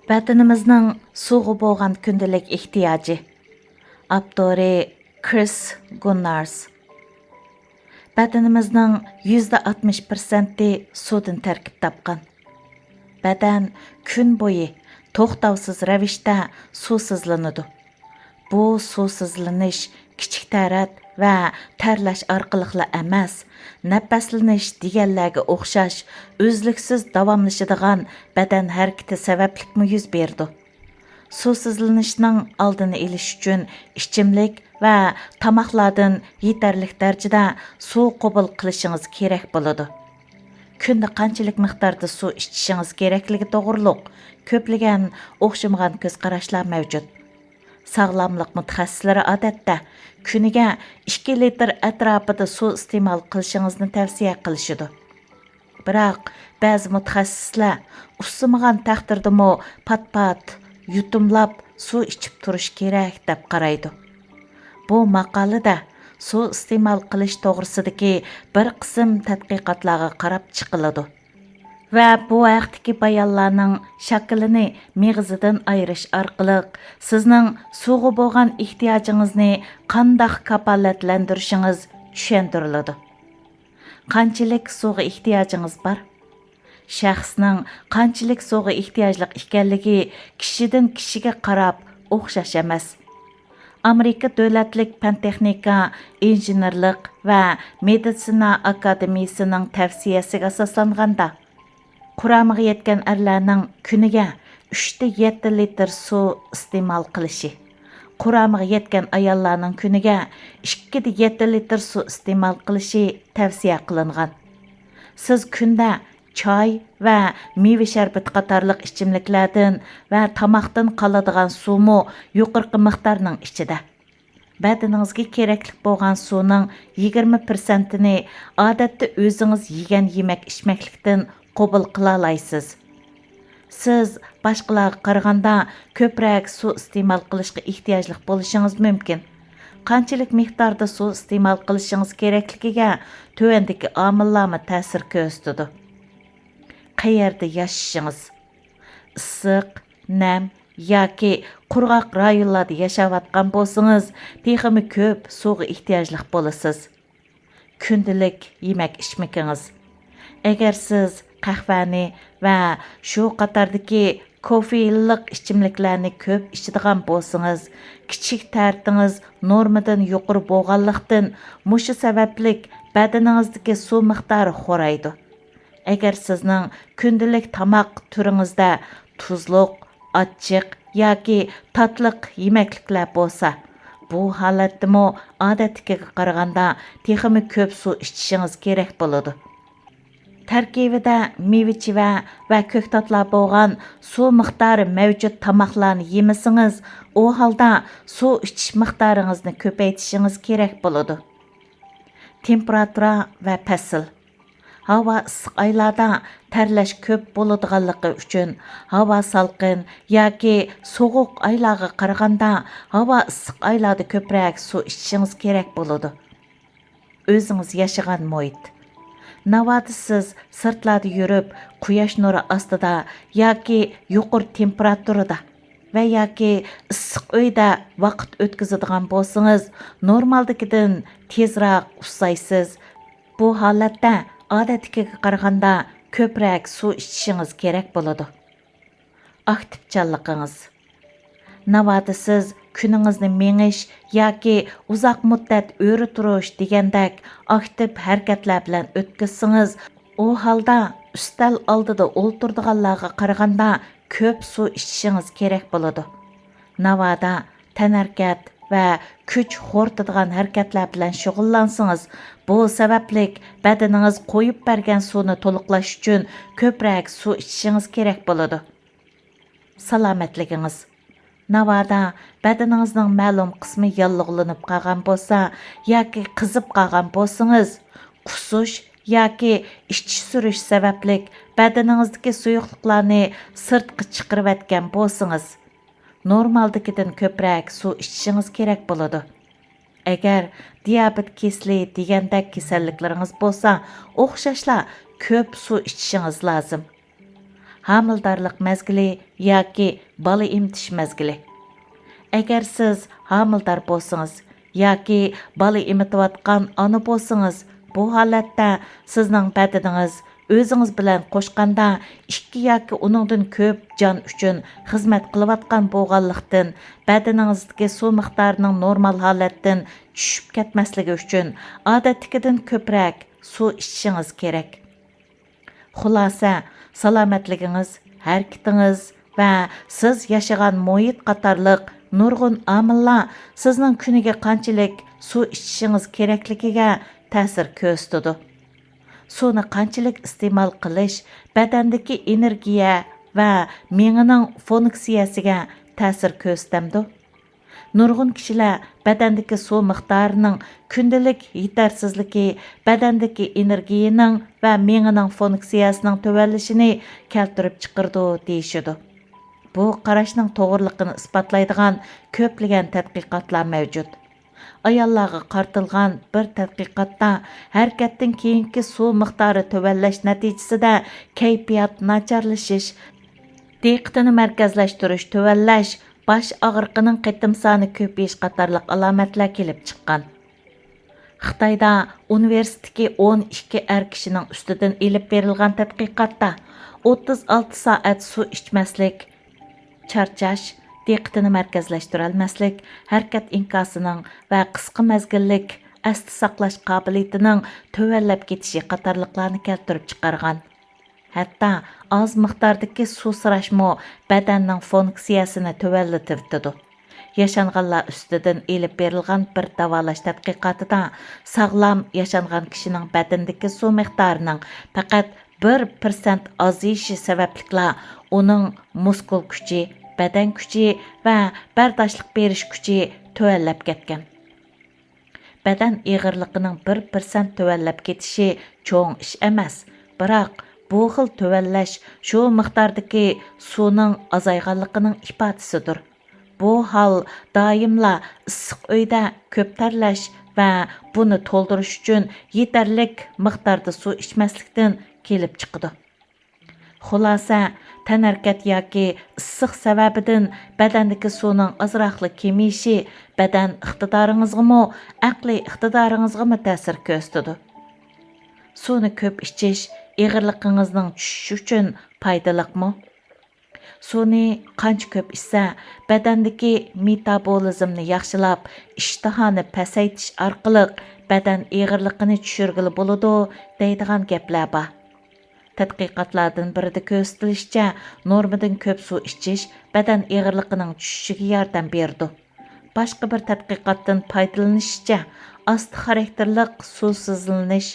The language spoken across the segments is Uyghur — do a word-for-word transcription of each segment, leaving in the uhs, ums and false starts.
بەدىنىمىزنىڭ سۇغا بولغان كۈندىلىك ئېھتىياجى. ئاپتورى: كرىس گۇننارس. بەدىنىمىزنىڭ يۈزدە ئاتمىش پىرسەنتى سۇدىن تەركىب تاپقان. بەدەن كۈن بويى توختاۋسىز رەۋىشتە سۇسىزلىنىدۇ. بۇ سۇسىزلىنىش كىچىك تەرەت ۋە تەرلەش ئارقىلىقلا ئەمەس، نەپەسلىنىش دېگەنلەرگە ئوخشاش ئۈزلۈكسىز داۋاملىشىدىغان بەدەن ھەرىكىتى سەۋەبلىكمۇ يۈز بېرىدۇ. سۇسىزلىنىشنىڭ ئالدىنى ئېلىش ئۈچۈن ئىچىملىك ۋە تاماقلاردىن يېتەرلىك دەرىجىدە سۇ قوبۇل قىلىشىڭىز كېرەك بولىدۇ. كۈندە قانچىلىك مىقداردا سۇ ئىچىشىڭىز كېرەكلىكى توغرۇلۇق كۆپلىگەن ئوخشىمىغان كۆز قاراشلار مەۋجۇت. ساغلاملىق مۇتەخەسسىسلىرى ئادەتتە كۈنىگە ئىككى لىتىر ئەتراپىدا سۇ ئىستېمال قىلىشىڭىزنى تەۋسىيە قىلىشىدۇ. بىراق، بەزى مۇتەخەسسىسلەر ئۇسسىمىغان تەقدىردىمۇ پات-پات يۇتۇملاپ سۇ ئىچىپ تۇرۇش كېرەك، دەپ قارايدۇ. بۇ ماقالىدە سۇ ئىستېمال قىلىش توغرىسىدىكى بىر قىسىم تەتقىقاتلارغا قاراپ چىقىلىدۇ ۋە بۇ ھەقتىكى بايانلارنىڭ شاكىلىنى مېغىزىدىن ئايرىش ئارقىلىق سىزنىڭ سۇغا بولغان ئېھتىياجىڭىزنى قانداق كاپالەتلەندۈرۈشىڭىز چۈشەندۈرۈلىدۇ. قانچىلىك سۇغا ئېھتىياجىڭىز بار؟ شەخسنىڭ قانچىلىك سۇغا ئېھتىياجلىق ئىكەنلىكى كىشىدىن كىشىگە قاراپ ئوخشاش ئەمەس. ئامېرىكا دۆلەتلىك پەن-تېخنىكا، ئىنژېنېرلىق ۋە مېدىتسىنا ئاكادېمىيىسىنىڭ تەۋسىيەسىگە ئاساسلانغاندا، قۇرامىغا يەتكەن ئەرلەرنىڭ كۈنىگە ئۈچتە يەتتە لىتىر سۇ ئىستېمال قىلىشى، قۇرامىغا يەتكەن ئاياللارنىڭ كۈنىگە ئىككىدە يەتتە لىتىر سۇ ئىستېمال قىلىشى تەۋسىيە قىلىنغان. سىز كۈندە چاي ۋە مېۋە شەربىتى قاتارلىق ئىچىملىكلەردىن ۋە تاماقتىن قالىدىغان سۇمۇ يۇقىرىقى مىقدارنىڭ ئىچىدە. بەدىنىڭىزگە كېرەكلىك بولغان سۇنىڭ يىگىرمە پىرسەنتىنى ئادەتتە ئۆزىڭىز يېگەن يېمەك-ئىچمەكلىكتىن قوبۇل قىلالايسىز. سىز باشقىلارغا قارىغاندا كۆپرەك سۇ ئىستېمال قىلىشقا ئېھتىياجلىق بولۇشىڭىز مۇمكىن. قانچىلىك مىقداردا سۇ ئىستېمال قىلىشىڭىز كېرەكلىكىگە تۆۋەندىكى ئامىللارمۇ تەسىر كۆرسىتىدۇ. قەيەردە ياشىشىڭىز. ئىسسىق، نەم ياكى قۇرغاق رايونلاردا ياشاۋاتقان بولسىڭىز، تېخىمۇ كۆپ سۇغا ئېھتىياجلىق بولىسىز. كۈندىلىك يېمەك-ئىچمىكىڭىز. ئەگەر سىز قەھۋەنى ۋە شۇ قاتاردىكى كوفېئىنلىق ئىچىملىكلەرنى كۆپ ئىچىدىغان بولسىڭىز، كىچىك تەرىتىڭىز نورمىدىن يۇقىرى بولغانلىقتىن، مۇشۇ سەۋەبلىك بەدىنىڭىزدىكى سۇ مىقدارى خورايدۇ. ئەگەر سىزنىڭ كۈندىلىك تاماق تۈرىڭىزدە تۇزلۇق، ئاچچىق ياكى تاتلىق يېمەكلىكلەر بولسا، بۇ ھالەتتىمۇ ئادەتتىكىگە قارىغاندا تېخىمۇ كۆپ سۇ ئىچىشىڭىز كېرەك بولىدۇ. تەركىبىدە مېۋە-چىۋە ۋە كۆكتاتلار بولغان سۇ مىقدارى مەۋجۇت تاماقلارنى يېمىسىڭىز، ئۇ ھالدا سۇ ئىچىش مىقدارىڭىزنى كۆپەيتىشىڭىز كېرەك بولىدۇ. تېمپېراتۇرا ۋە پەسىل. ھاۋا ئىسسىق ئايلاردا تەرلەش كۆپ بولىدىغانلىقى ئۈچۈن، ھاۋا سالقىن ياكى سوغۇق ئايلارغا قارىغاندا، ھاۋا ئىسسىق ئايلاردا كۆپرەك سۇ ئىچىشىڭىز كېرەك بولىدۇ. ئۆزىڭىز ياشىغان مۇھىت. ناۋادا سىز سىرتلاردا يۈرۈپ، قۇياش نۇرى ئاستىدا ياكى يۇقىرى تېمپېراتۇرىدا ۋە ياكى ئىسسىق ئۆيدە ۋاقىت ئۆتكۈزىدىغان بولسىڭىز، نورمالدىكىدىن تېزراق ئۇسسايسىز. بۇ ھالەتتە ئادەتتىكىگە قارىغاندا كۆپرەك سۇ ئىچىشىڭىز كېرەك بولىدۇ. ئاكتىپچانلىقىڭىز. ناۋادا سىز كۈنىڭىزنى مېڭىش ياكى ئۇزاق مۇددەت ئۆرە تۇرۇش دېگەندەك ئاكتىپ ھەرىكەتلەر بىلەن ئۆتكۈزسىڭىز، ئۇ ھالدا ئۈستەل ئالدىدا ئولتۇرىدىغانلارغا قارىغاندا كۆپ سۇ ئىچىشىڭىز كېرەك بولىدۇ. ناۋادا تەنھەرىكەت ۋە كۈچ خورىتىدىغان ھەرىكەتلەر بىلەن شۇغۇللانسىڭىز، بۇ سەۋەبلىك بەدىنىڭىز قويۇپ بەرگەن سۇنى تولۇقلاش ئۈچۈن كۆپرەك سۇ ئىچىشىڭىز كېرەك بولىدۇ. سالامەتلىكىڭىز. ناۋادا بەدىنىڭىزنىڭ مەلۇم قىسمى ياللۇغلىنىپ قالغان بولسا ياكى قىزىپ قالغان بولسىڭىز، قۇسۇش ياكى ئىچى سۈرۈش سەۋەبلىك بەدىنىڭىزدىكى سۇيۇقلۇقلارنى سىرتقا چىقىرىۋەتكەن بولسىڭىز، نورمالدىكىدىن كۆپرەك سۇ ئىچىشىڭىز كېرەك بولىدۇ. ئەگەر دىيابېت كېسىلى دېگەندەك كېسەللىكلىرىڭىز بولسا، ئوخشاشلا كۆپ سۇ ئىچىشىڭىز لازىم. ھامىلىدارلىق مەزگىلى ياكى بالا ئېمىتىش مەزگىلى. ئەگەر سىز ھامىلىدار بولسىڭىز ياكى بالا ئېمىتىۋاتقان ئانا بولسىڭىز، بۇ ھالەتتە سىزنىڭ بەدىنىڭىز ئۆزىڭىز بىلەن قوشقاندا ئىككى ياكى ئۇنىڭدىن كۆپ جان ئۈچۈن خىزمەت قىلىۋاتقان بولغانلىقتىن، بەدىنىڭىزدىكى سۇ مىقدارىنىڭ نورمال ھالەتتىن چۈشۈپ كەتمەسلىكى ئۈچۈن، ئادەتتىكىدىن كۆپرەك سۇ ئىچىشىڭىز كېرەك. خۇلاسە، سالامەتلىكىڭىز، ھەرىكىتىڭىز ۋە سىز ياشىغان مۇھىت قاتارلىق نۇرغۇن ئامىللار سىزنىڭ كۈنىگە قانچىلىك سۇ ئىچىشىڭىز كېرەكلىكىگە تەسىر كۆرسىتىدۇ. سۇنى قانچىلىك ئىستېمال قىلىش بەدەندىكى ئېنېرگىيە ۋە مېڭىنىڭ فۇنكسىيەسىگە تەسىر كۆرسىتەمدۇ؟ نۇرغۇن كىشىلەر بەدەندىكى سۇ مىقدارىنىڭ كۈندىلىك يېتەرسىزلىكى بەدەندىكى ئېنېرگىيەنىڭ ۋە مېڭىنىڭ فۇنكسىيەسىنىڭ تۆۋەنلىشىنى كەلتۈرۈپ چىقىرىدۇ دېيىشىدۇ. بۇ قاراشنىڭ توغرىلىقىنى ئىسپاتلايدىغان كۆپلىگەن تەتقىقاتلار مەۋجۇت. ئاياللارغا قارىتىلغان بىر تەتقىقاتتا ھەرىكەتتىن كېيىنكى سۇ مىقدارى تۆۋەنلەش نەتىجىسىدە كەيپىيات ناچارلىشىش، دىققىتىنى مەركەزلەشتۈرۈش تۆۋەنلەش، باش ئاغرىقىنىڭ قېتىم سانى كۆپىيىش قاتارلىق ئالامەتلەر كېلىپ چىققان. خىتايدا ئۇنىۋېرسىتېتتىكى ئون ئىككى ئەر كىشىنىڭ ئۈستىدىن ئېلىپ بېرىلغان تەتقىقاتتا ئوتتۇز ئالتە سائەت سۇ ئىچمەسلىك، چارچاش، دىققىتىنى مەركەزلەشتۈرەلمەسلىك، ھەرىكەت ئىنكاسىنىڭ ۋە قىسقا مەزگىللىك ئەستە ساقلاش قابىلىيىتىنىڭ تۆۋەنلەپ كېتىشى قاتارلىقلارنى كەلتۈرۈپ چىقارغان. ھەتتا ئاز مىقداردىكى سۇسىراشمۇ بەدەننىڭ فۇنكسىيەسىنى تۆۋەنلىتىۋېتىدۇ. ياشانغانلار ئۈستىدىن ئېلىپ بېرىلغان بىر داۋالاش تەتقىقاتىدا ساغلام ياشانغان كىشىنىڭ بەدىنىدىكى سۇ مىقدارىنىڭ پەقەت بىر پىرسەنت ئازىيىشى سەۋەبلىكلا ئۇنىڭ مۇسكۇل كۈچى، بەدەن كۈچى ۋە بەرداشلىق بېرىش كۈچى تۆۋەنلەپ كەتكەن. بەدەن ئېغىرلىقىنىڭ بىر پىرسەنت تۆۋەنلەپ كېتىشى چوڭ ئىش ئەمەس، بىراق بۇ خىل تۆۋەنلەش شۇ مىقداردىكى سۇنىڭ ئازايغانلىقىنىڭ ئىپادىسىدۇر. بۇ ھال دائىملا ئىسسىق ئۆيدە كۆپ تەرلەش ۋە بۇنى تولدۇرۇش ئۈچۈن يېتەرلىك مىقداردا سۇ ئىچمەسلىكتىن كېلىپ چىقىدۇ. خۇلاسە، تەنھەرىكەت ياكى ئىسسىق سەۋەبىدىن بەدەندىكى سۇنىڭ ئازراقلا كېمىيىشى بەدەن ئىقتىدارىڭىزغىمۇ، ئەقلىي ئىقتىدارىڭىزغىمۇ تەسىر كۆرسىتىدۇ. سۇنى كۆپ ئىچىش ئېغىرلىقىڭىزنىڭ چۈشۈشى ئۈچۈن پايدىلىقمۇ؟ سۇنى قانچە كۆپ ئىچسە، بەدەندىكى مېتابولىزمنى ياخشىلاپ، ئىشتىھانى پەسەيتىش ئارقىلىق بەدەن ئېغىرلىقىنى چۈشۈرگىلى بولىدۇ، دەيدىغان گەپلەر بار. تەتقىقاتلاردىن بىرىدە كۆرسىتىلىشىچە، نورمىدىن كۆپ سۇ ئىچىش بەدەن ئېغىرلىقىنىڭ چۈشۈشىگە ياردەم بېرىدۇ. باشقا بىر تەتقىقاتتىن پايدىلىنىشىچە، ئاستا خاراكتېرلىق سۇسىزلىنىش،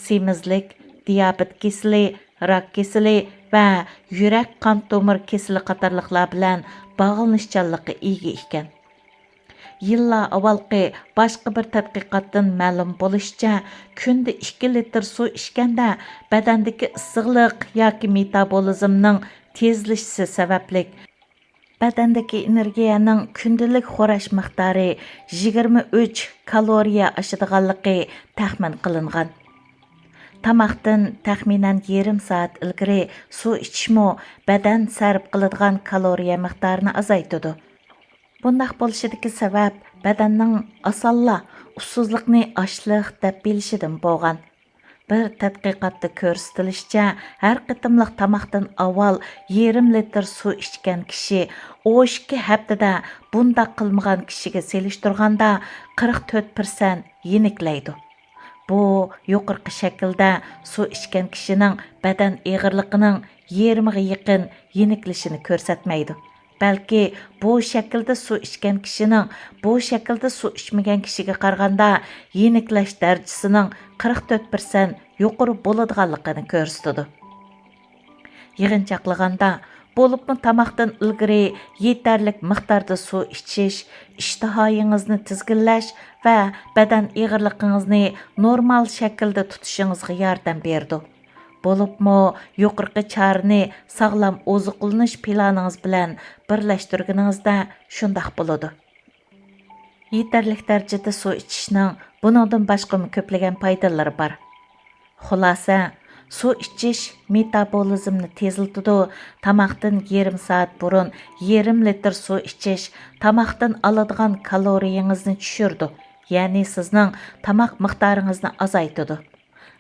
سېمىزلىك، دىيابېت كېسىلى، راك كېسىلى ۋە يۈرەك قان تومۇر كېسىلى قاتارلىقلار بىلەن باغلىنىشچانلىققا ئىگە ئىكەن. يىللار ئاۋۋالقى باشقا بىر تەتقىقاتتىن مەلۇم بولۇشىچە، كۈندە ئىككى لىتىر سۇ ئىچكەندە بەدەندىكى ئىسسىقلىق ياكى مېتابولىزمنىڭ تېزلىشىشى سەۋەبلىك، بەدەندىكى ئېنېرگىيەنىڭ كۈندىلىك خوراش مىقدارى يىگىرمە ئۈچ كالورىيە ئاشىدىغانلىقى تەخمىن قىلىنغان. تاماقتىن تەخمىنەن يېرىم سائەت ئىلگىرى سۇ ئىچىشمۇ بەدەن سەرپ قىلىدىغان كالورىيە مىقدارىنى ئازايتىدۇ. بۇنداق بولۇشىدىكى سەۋەب بەدەننىڭ ئاسانلا ئۇسسۇزلۇقنى ئاشلىق دەپ بىلىشىدىن بولغان. بىر تەتقىقاتتا كۆرسىتىلىشىچە، ھەر قېتىملىق تاماقتىن ئاۋۋال يېرىم لىتىر سۇ ئىچكەن كىشى ئون ئىككى ھەپتىدە بۇنداق قىلمىغان كىشىگە سېلىشتۇرغاندا قىرىق تۆت پىرسەنت يېنىكلەيدۇ. بۇ يۇقىرىقى شەكىلدە سۇ ئىچكەن كىشىنىڭ بەدەن ئېغىرلىقىنىڭ يېرىمىغا يېقىن يېنىكلىشىنى كۆرسەتمەيدۇ. بەلكى بۇ شەكىلدە سۇ ئىچكەن كىشىنىڭ بۇ شەكىلدە سۇ ئىچمىگەن كىشىگە قارىغاندا يېنىكلەش دەرىجىسىنىڭ قىرىق تۆت پىرسەنت يۇقىرى بولىدىغانلىقىنى كۆرسىتىدۇ. يىغىنچاقلىغاندا، بولۇپمۇ تاماقتىن ئىلگىرى يېتەرلىك مىقداردا سۇ ئىچىش، ئىشتىھايىڭىزنى تىزگىنلەش ۋە بەدەن ئېغىرلىقىڭىزنى نورمال شەكىلدە تۇتۇشىڭىزغا ياردەم بېرىدۇ. بولۇپمۇ يۇقىرىقى چارىنى ساغلام ئوزۇقلىنىش پىلانىڭىز بىلەن بىرلەشتۈرگىنىڭىزدە شۇنداق بولىدۇ. يېتەرلىك دەرىجىدە سۇ ئىچىشنىڭ بۇنىڭدىن باشقىمۇ كۆپلىگەن پايدىلىرى بار. خۇلاسە، سۇ ئىچىش مېتابولىزمنى تېزلىتىدۇ، تاماقتىن يېرىم سائەت بۇرۇن يېرىم لىتىر سۇ ئىچىش تاماقتىن ئالىدىغان كالورىيىڭىزنى چۈشۈرىدۇ، يەنى سىزنىڭ تاماق مىقدارىڭىزنى ئازايتىدۇ.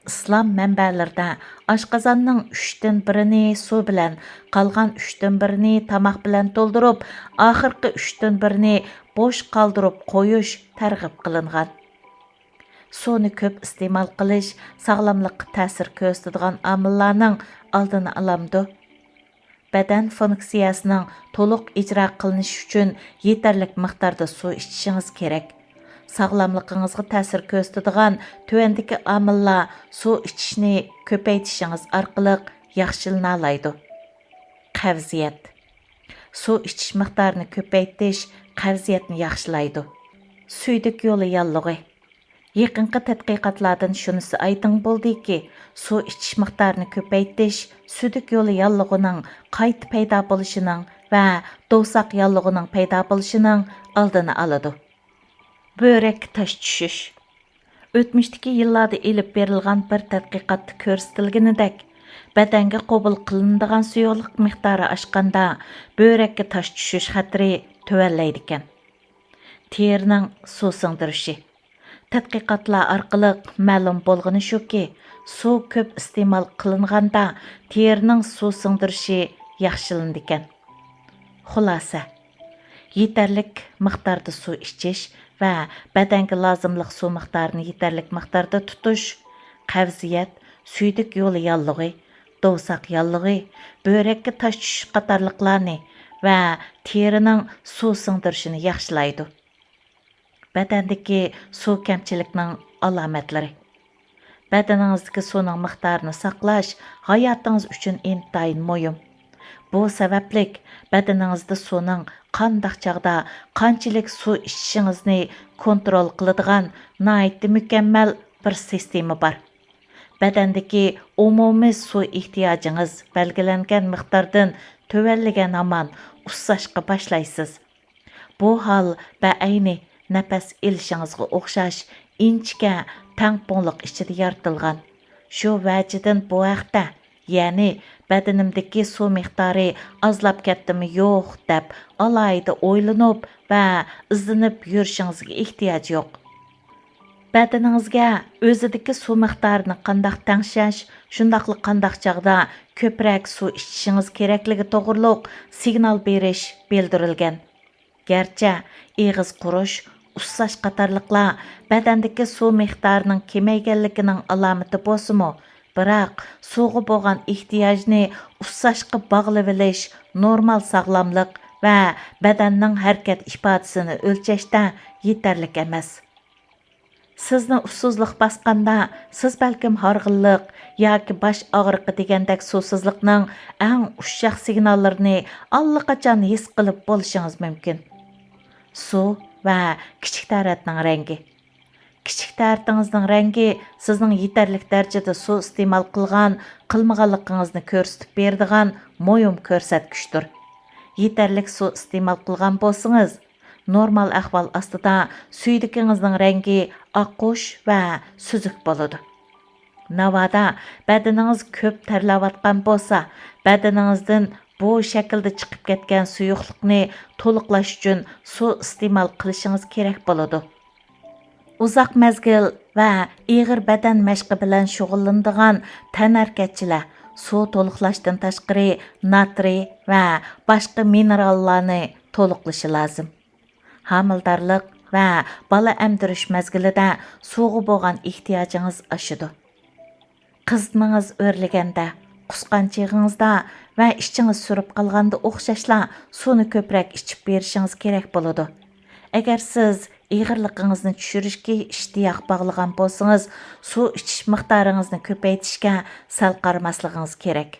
ئىسلام مەنبەلىرىدە ئاشقازاننىڭ ئۈچتىن بىرىنى سۇ بىلەن، قالغان ئۈچتىن بىرىنى تاماق بىلەن تولدۇرۇپ، ئاخىرقى ئۈچتىن بىرىنى بوش قالدۇرۇپ قويۇش تەرغىب قىلىنغان. سۇنى كۆپ ئىستېمال قىلىش ساغلاملىققا تەسىر كۆرسىتىدىغان ئامىللارنىڭ ئالدىنى ئالامدۇ؟ بەدەن فۇنكسىيەسىنىڭ تولۇق ئىجرا قىلىنىشى ئۈچۈن يېتەرلىك مىقداردا سۇ ئىچىشىڭىز كېرەك. ساغلاملىقىڭىزغا تەسىر كۆرسىتىدىغان تۆۋەندىكى ئامىللار سۇ ئىچىشنى كۆپەيتىشىڭىز ئارقىلىق ياخشىلىنالايدۇ. قەۋزىيەت. سۇ ئىچىش مىقدارىنى كۆپەيتىش قەۋزىيەتنى ياخشىلايدۇ. سۈيدۈك يولى ياللۇغى. يېقىنقى تەتقىقاتلاردىن شۇنىسى ئايدىڭ بولدىكى، سۇ ئىچىش مىقدارىنى كۆپەيتىش سۈيدۈك يولى ياللۇغىنىڭ قايتا پەيدا بولۇشىنىڭ ۋە دوۋساق ياللۇغىنىڭ پەيدا بولۇشىنىڭ ئالدىنى ئالىدۇ. بۆرەككە تاش چۈشۈش. ئۆتمۈشتىكى يىللاردا ئېلىپ بېرىلغان بىر تەتقىقاتتا كۆرسىتىلگىنىدەك، بەدەنگە قوبۇل قىلىنىدىغان سۇيۇقلۇق مىقدارى ئاشقاندا، بۆرەككە تاش چۈشۈش خەتىرى تۆۋەنلەيدىكەن. تېرىنىڭ سۇ سىڭدۈرۈشى. تەتقىقاتلار ئارقىلىق مەلۇم بولغىنى شۇكى، سۇ كۆپ ئىستېمال قىلىنغاندا، تېرىنىڭ سۇ سىڭدۈرۈشى ياخشىلىنىدىكەن. خۇلاسە، يېتەرلىك مىقداردا سۇ ئىچىش ۋە بەدەنگە لازىملىق سۇ مىقدارىنى يېتەرلىك مىقداردا تۇتۇش، قەۋزىيەت، سۈيدۈك يولى ياللۇغى، دوۋساق ياللۇغى، بۆرەككە تاش چۈشۈش قاتارلىقلارنى ۋە تېرىنىڭ سۇ سىڭدۈرۈشىنى ياخشىلايدۇ. بەدەندىكى سۇ كەمچىلىكنىڭ ئالامەتلىرى. بەدىنىڭىزدىكى سۇنىڭ مىقدارىنى ساقلاش ھاياتىڭىز ئۈچۈن ئىنتايىن مۇھىم. بۇ سەۋەبلىك بەدىنىڭىزدە سۇنىڭ قانداق چاغدا قانچىلىك سۇ ئىچىشىڭىزنى كونترول قىلىدىغان ناھايىتى مۇكەممەل بىر سىستېما بار. بەدەندىكى ئومۇمىي سۇ ئېھتىياجىڭىز بەلگىلەنگەن مىقداردىن تۆۋەنلىگەن ھامان ئۇسساشقا باشلايسىز. بۇ ھال بەئەينى نەپەس ئېلىشىڭىزغا ئوخشاش ئىنچىكە تەڭپۇڭلۇق ئىچىدە يارىتىلغان. شۇ ۋەجىدىن بۇ ھەقتە، يەنى بەدىنىمدىكى سۇ مىقدارى ئازلاپ كەتتىمۇ يوق دەپ ئالاھىدە ئويلىنىپ ۋە ئىزدىنىپ يۈرۈشىڭىزگە ئېھتىياج يوق. بەدىنىڭىزگە ئۆزىدىكى سۇ مىقدارىنى قانداق تەڭشەش، شۇنداقلا قانداق چاغدا كۆپرەك سۇ ئىچىشىڭىز كېرەكلىكى توغرۇلۇق سىگنال بېرىش بىلدۈرۈلگەن. گەرچە ئېغىز قۇرۇش، ئۇسساش قاتارلىقلار بەدەندىكى سۇ مىقدارىنىڭ كېمەيگەنلىكىنىڭ ئالامىتى بولسىمۇ، بىراق سۇغا بولغان ئېھتىياجنى ئۇسساشقا باغلىۋېلىش نورمال ساغلاملىق ۋە بەدەننىڭ ھەرىكەت ئىپادىسىنى ئۆلچەشتە يېتەرلىك ئەمەس. سىزنى ئۇسسۇزلۇق باسقاندا، سىز بەلكىم ھارغىنلىق ياكى باش ئاغرىقى دېگەندەك سۇسىزلىقنىڭ ئەڭ ئۇششاق سىگناللىرىنى ئاللىقاچان ھېس قىلىپ بولۇشىڭىز مۇمكىن. سۇ ۋە كىچىك تەرەتنىڭ رەڭگى. كىچىك تەرىتىڭىزنىڭ رەڭگى سىزنىڭ يېتەرلىك دەرىجىدە سۇ ئىستېمال قىلغان، قىلمىغانلىقىڭىزنى كۆرسىتىپ بېرىدىغان مۇھىم كۆرسەتكۈچتۇر. يېتەرلىك سۇ ئىستېمال قىلغان بولسىڭىز، نورمال ئەھۋال ئاستىدا سۈيدۈكىڭىزنىڭ رەڭگى ئاقۇش ۋە سۈزۈك بولىدۇ. ناۋادا بەدىنىڭىز كۆپ تەرلەۋاتقان بولسا، بەدىنىڭىزدىن بۇ شەكىلدە چىقىپ كەتكەن سۇيۇقلۇقنى تولۇقلاش ئۈچۈن سۇ ئىستېمال قىلىشىڭىز كېرەك بولىدۇ. ئۇزاق مەزگىل ۋە ئېغىر بەدەن مەشقى بىلەن شۇغۇللىنىدىغان تەنھەرىكەتچىلەر سۇ تولۇقلاشتىن تاشقىرى ناترىي ۋە باشقا مىنېراللارنى تولۇقلىشى لازىم. ھامىلىدارلىق ۋە بالا ئەمدۈرۈش مەزگىلىدە سۇغا بولغان ئېھتىياجىڭىز ئاشىدۇ. قىزىتمىڭىز ئۆرلىگەندە، قۇسقان چېغىڭىزدا ۋە ئىچىڭىز سۈرۈپ قالغاندا ئوخشاشلا سۇنى كۆپرەك ئىچىپ بېرىشىڭىز كېرەك بولىدۇ. ئەگەر سىز ئېغىرلىقىڭىزنى چۈشۈرۈشكە ئىشتىياق باغلىغان بولسىڭىز، سۇ ئىچىش مىقدارىڭىزنى كۆپەيتىشكە سەل قارىماسلىقىڭىز كېرەك.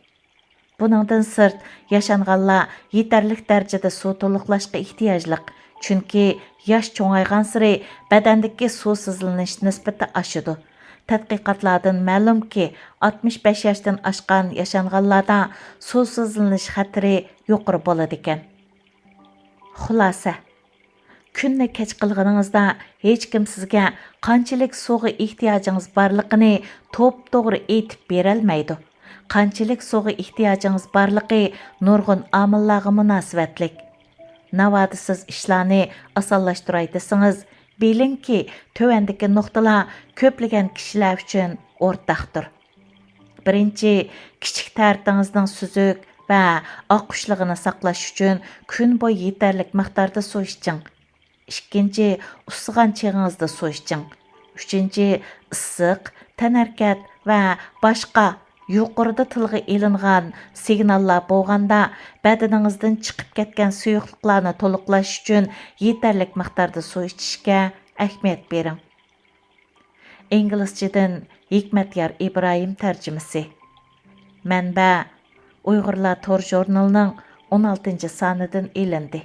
بۇنىڭدىن سىرت، ياشانغانلار يېتەرلىك دەرىجىدە سۇ تولۇقلاشقا ئېھتىياجلىق، چۈنكى ياش چوڭايغانسېرى بەدەندىكى سۇسىزلىنىش نىسبىتى ئاشىدۇ. تەتقىقاتلاردىن مەلۇمكى، ئاتمىش بەش ياشتىن ئاشقان ياشانغانلاردا سۇسىزلىنىش خەتىرى يۇقىرى بولىدىكەن. خۇلاسە، كۈندە كەچ قىلغىنىڭىزدا ھېچكىم سىزگە قانچىلىك سۇغا ئېھتىياجىڭىز بارلىقىنى توپتوغرا ئېيتىپ بېرەلمەيدۇ. قانچىلىك سۇغا ئېھتىياجىڭىز بارلىقى نۇرغۇن ئامىللارغا مۇناسىۋەتلىك. ناۋادا سىز ئىشلارنى ئاسانلاشتۇراي دېسىڭىز، بىلىڭكى، تۆۋەندىكى نۇقتىلار كۆپلىگەن كىشىلەر ئۈچۈن ئورتاقتۇر. بىرىنچى، كىچىك تەرىتىڭىزنىڭ سۈزۈك ۋە ئاققۇچلۇقىنى ساقلاش ئۈچۈن كۈن بويى يېتەرلىك مىقداردا سۇ ئىچىڭ. ئىككىنچى، ئۇسسىغان چېغىڭىزدا سۇ ئىچىڭ. ئۈچىنچى، ئىسسىق، تەنھەرىكەت ۋە باشقا يۇقىرىدا تىلغا ئېلىنغان سىگناللار بولغاندا، بەدىنىڭىزدىن چىقىپ كەتكەن سۇيۇقلۇقلارنى تولۇقلاش ئۈچۈن يېتەرلىك مىقداردا سۇ ئىچىشكە ئەھمىيەت بېرىڭ. ئىنگلىزچىدىن ھېكمەتيار ئىبراھىم تەرجىمىسى. مەنبە: ئۇيغۇرلار تور ژۇرنىلىنىڭ ئون ئالتىنچى سانىدىن ئېلىندى.